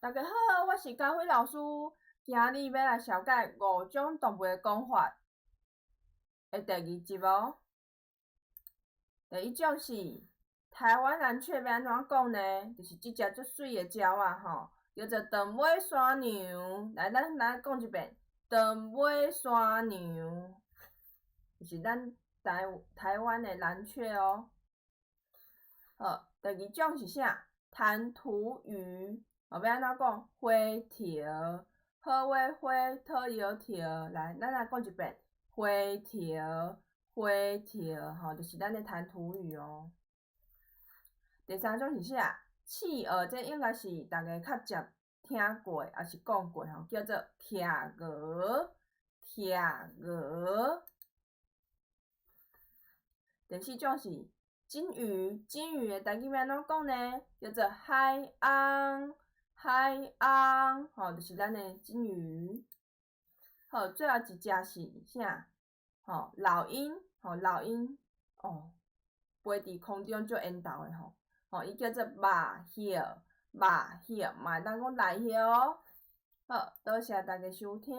大家好，我是佳慧老師，今日欲來紹介五種動物的講法的第二集哦。第一種是台灣藍鵲欲按怎講呢？就是這隻足媠的鳥仔吼，叫做長尾山羊。來，咱來講一遍，長尾山羊，就是咱台灣的藍鵲哦。好，第二種是啥？彈塗魚。哦，欲按怎講？火䖕，好話火，討藥䖕。來，咱來講一遍，火䖕，火䖕，吼，就是咱的彈塗魚哦。第三種是啥？企鵝，這應該是逐家較常聽過，抑是講過吼，叫做企鵝，企鵝。第四種是鯨魚，鯨魚的台語欲按怎講呢？叫做海翁。海翁，吼，就是咱的鯨魚。好，最後一隻是啥？吼，老鷹，吼，老鷹，哦，飛佇空中足緣投的吼，吼，伊叫做肉鴞，肉鴞，嘛會當講來鴞哦。好，多謝大家收聽。